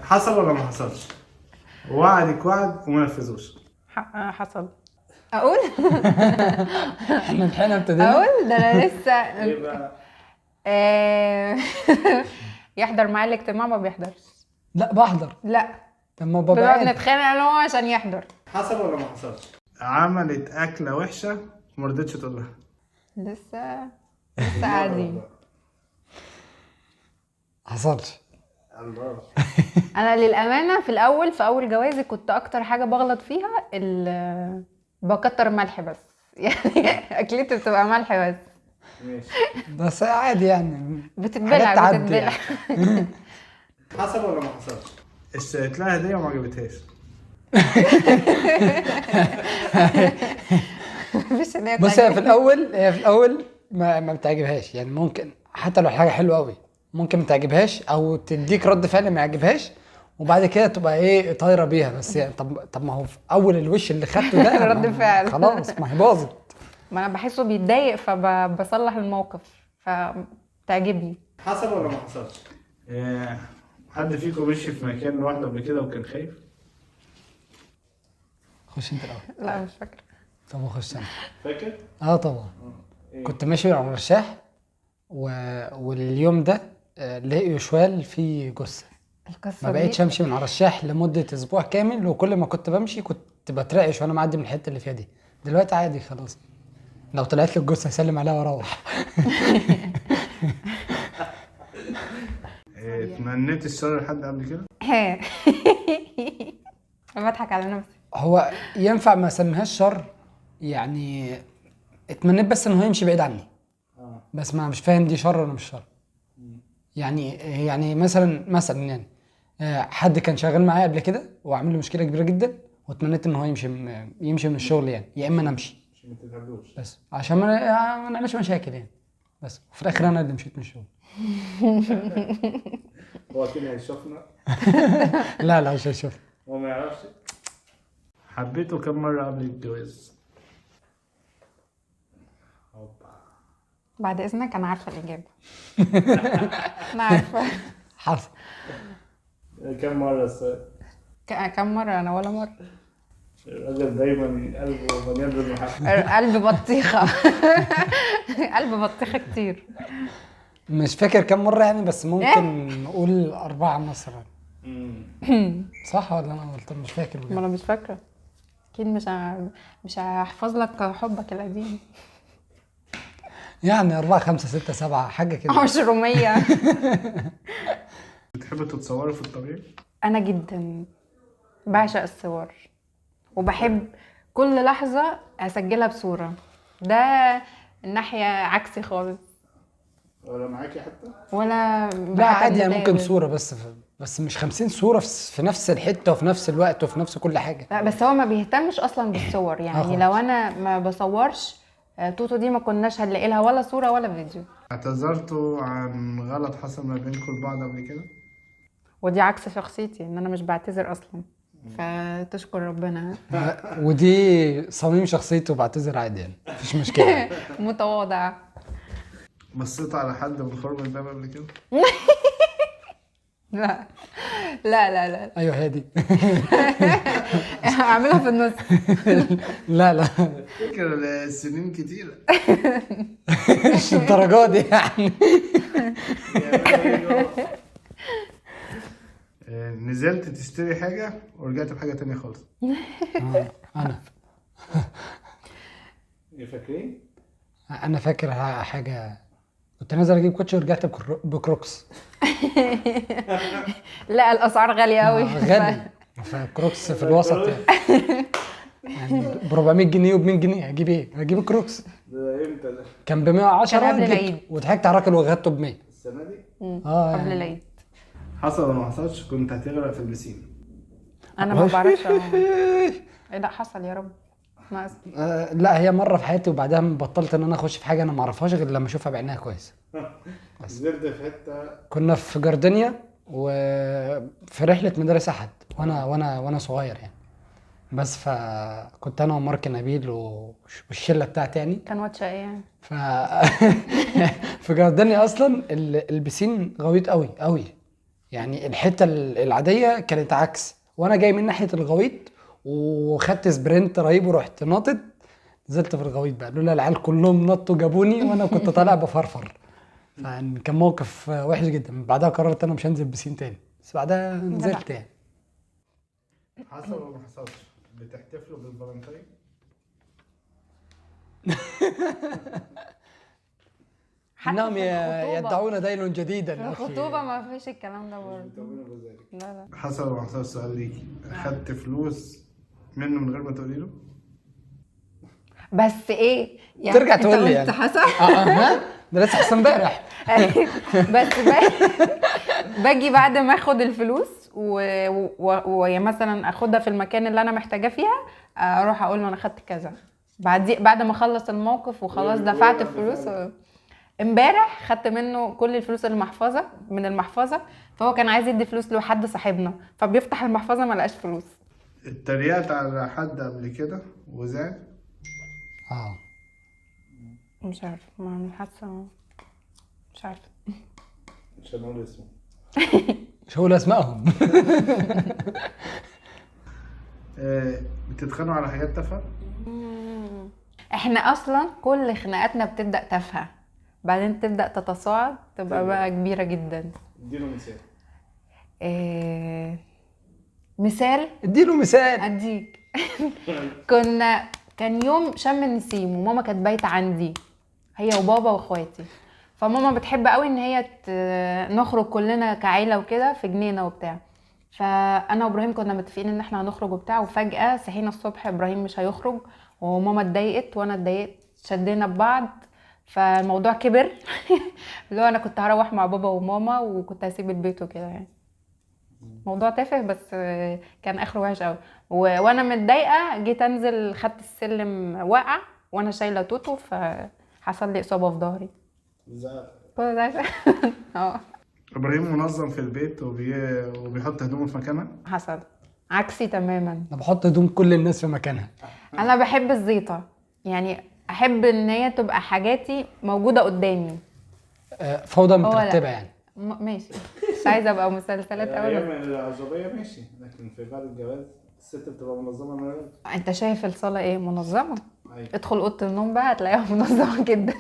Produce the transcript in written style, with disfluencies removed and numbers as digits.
حصل ولا ما حصلش؟ وعدك وعد وما نفذوش. حصل. اقول؟ احنا لحقنا ابتدينا. اقول ده انا لسه. ايه بقى؟ يحضر معايا الاجتماع ما بيحضرش. لا بحضر. لا طب ما ببقى بنقعد نتخانق انا وهو عشان يحضر. حصل ولا ما حصلش؟ عملت اكله وحشة وما رضتش تقول لها. لسه قاعدين. حصلش. الله. انا للامانة في الاول، في اول جوازي كنت اكتر حاجة بغلط فيها بكتر ملح بس. يعني اكلتي بتبقى ملح بس. ماشي بس عادي يعني، بتتبلع. بتتبلع. يعني. حصل ولا ما حصلش؟ اشتريت لها هديه وما عجبتهاش. مفيش هديه. بص هي في الاول، هي في الاول ما بتعجبهاش يعني، ممكن حتى لو حاجة حلوة قوي ممكن ما تعجبهاش او تديك رد فعل ما يعجبهاش، وبعد كده تبقى ايه طايره بيها. بس يعني طب ما هو في اول الوش اللي خدته ده رد فعل خلاص، ما هي باظت. ما انا بحسه بيتضايق فبصلح الموقف فتعجبني. حصل ولا ما حصلش؟ حد فيكم مشي في مكان لوحده قبل كده وكان خايف؟ خش انت الاول. لا مش فاكره. طب اخش انا. فاكر؟ اه طبعا. كنت ماشي على الرشاح واليوم ده لقيوا شوال فيه جثة. القصة ما بقيتش امشي من على الرشاح لمدة اسبوع كامل، وكل ما كنت بمشي كنت بترعش وانا معدي من الحتة اللي فيها دي. دلوقتي عادي خلاص، لو طلعت لي الجثة هسلم عليها واروح. اتمنيت الشر لحد قبل كده؟ انا بضحك على نفسي. هو ينفع ما اسميهاش شر يعني، اتمنيت بس ان هو يمشي بعيد عني. بس ما مش فاهم دي شر ولا مش شر. يعني مثلا يعني حد كان شغال معايا قبل كده وعامل لي مشكلة كبيرة جدا، واتمنيت ان هو يمشي من الشغل يعني، يا اما انا امشي عشان ما تتقابلوش، بس عشان ما نعملش مشاكل يعني. بس وفي الاخر انا اللي مشيت من الشغل. هو كده هيشوفنا؟ لا لا مش هيشوفنا، هو ما يعرفش. حبيته كم مرة قبل الجواز؟ بعد اذنك انا عارفه الاجابة. انا عارفه. حصل. كم مرة السؤال؟ كم مرة؟ انا ولا مرة. الراجل دايما قلبه مليان بالمحبة. قلب بطيخه. قلب بطيخه كتير. مش فاكر كم مرة يعني، بس ممكن نقول 4 مثلا. صح ولا انا غلطان؟ مش فاكر بجد. ما انا مش فاكره اكيد. مش هحفظ لك حبك القديم يعني. 4 5 6 7 حاجة كده. 10. بتحبوا تتصوروا في الطبيعي؟ انا جدا بعشق الصور، وبحب كل لحظة اسجلها بصورة. ده الناحية عكسي خالص. ولا معاكي حتى؟ ولا لا عادي يعني، ممكن صوره بس مش 50 صوره في نفس الحتة وفي نفس الوقت وفي نفس كل حاجة. لا بس هو ما بيهتمش اصلا بالصور يعني. لو انا ما بصورش توتو دي ما كناش هنلاقي لها ولا صوره ولا فيديو. اعتذرتوا عن غلط حصل ما بينكم لبعض قبل كده؟ ودي عكس شخصيتي، ان انا مش بعتذر اصلا، فتشكر ربنا. ودي صميم شخصيته، وبعتذر عادي يعني، مفيش مشكلة. متواضع. بصيت على حد من خرم الباب قبل كده؟ لا لا لا لا. ايوه هادي. اعملها في النص. لا لا فكرة السنين كتيرة. مش الدرجة دي يعني. نزلت تشتري حاجة ورجعت بحاجة تانية خالص. انا فاكرين؟ انا فاكر حاجة، كنت نازل اجيب كوتشي ورجعت بكروكس. لا الاسعار غالية قوي. غالي، فكروكس في الوسط يعني ب 400 جنيه وب 100 جنيه هجيب ايه؟ هجيب الكروكس. ده امتى ده؟ كان ب 110 كان قبل العيد. وضحكت على الراجل وغدته ب 100. السنة دي؟ قبل يعني. العيد. حصل ولا ما حصلش كنت هتغرق في البسين؟ انا ما بعرفش. ايه لا حصل يا رب. لا هي مرة في حياتي، وبعدها بطلت ان انا اخش في حاجة انا ما اعرفهاش غير لما اشوفها بعينيها كويس. نزلت في حتة، كنا في جاردينيا وفي رحله مدارس احد، وانا صغير يعني، بس فكنت انا ومارك نبيل والشله بتاعتي يعني. كان واتشه ايه يعني؟ في جاردينيا اصلا البسين غويط قوي قوي، يعني الحتة العادية كانت عكس، وانا جاي من ناحية الغويط وخدت sprint رهيب ورحت ناطط، نزلت في الغويط بقى، لولا العيال كلهم نطوا جابوني وانا كنت طالع بفرفر. فكان موقف وحش جدا. بعدها قررت انا مش هنزل بسين تاني، بس بعدها نزلت يعني. حصل ولا ما حصلش؟ بتحتفلوا بالفالنتين؟ انهم يدعون دين جديدا. في الخطوبة ما فيش الكلام ده برضه. لا لا. حصل ولا ما حصلش؟ سؤال ليكي، اخدت فلوس منه من غير ما تقولي له؟ بس ايه يعني ترجع تقول لي يعني حصل؟ ده لسه حصل امبارح. بس باجي بعد ما اخد الفلوس ومثلا اخدها في المكان اللي انا محتاجاه فيها، اروح اقول له انا خدت كذا بعد ما اخلص الموقف وخلاص دفعت الفلوس. امبارح خدت منه كل الفلوس المحفظة من المحفظة، فهو كان عايز يدي فلوس لحد صاحبنا، فبيفتح المحفظة ما لقاش فلوس. اتريقت على حد قبل كده وزعل؟ مش عارفه، ما حاسه، مش عارفه. مش هنقول اسمه. مش هقول اسمائهم. بتتخانقوا على حاجات تافهة؟ احنا اصلا كل خناقاتنا بتبدا تافهة، بعدين تبدا تتصاعد تبقى بقى كبيرة جدا. اديله مثال. مثال؟ اديله مثال. اديك. كان يوم شم النسيم وماما كانت بايته عندي هي وبابا واخواتي، فماما بتحب قوي ان هي نخرج كلنا كعيله وكده في جنينة وبتاع. فانا وابراهيم كنا متفقين ان احنا هنخرج وبتاع، وفجاة صحينا الصبح ابراهيم مش هيخرج، وماما اتضايقت وانا اتضايقت، شدينا ببعض، فالموضوع كبر. اللي هو انا كنت هروح مع بابا وماما وكنت هسيب البيت وكده يعني. موضوع تافه بس كان اخره وحش قوي. وانا متضايقة جيت انزل، خدت السلم وقع وانا شايله توتو، فحصل لي اصابه في ظهري. كل ده. ابراهيم منظم في البيت وبيحط هدومه في مكانها؟ حصل عكسي تماما. انا بحط هدوم كل الناس في مكانها. انا بحب الزيطة، يعني احب ان هي تبقى حاجاتي موجودة قدامي. فوضى مترتبة يعني. ماشي، مش عايزه ابقى مسلسلات قوي. ايام العزوبيه ماشي، لكن في بعد الجواز الست بتبقى منظمة من الراجل. انت شايف الصاله ايه؟ منظمة. أيوة. ادخل اوضة النوم بقى هتلاقيها منظمة جدا.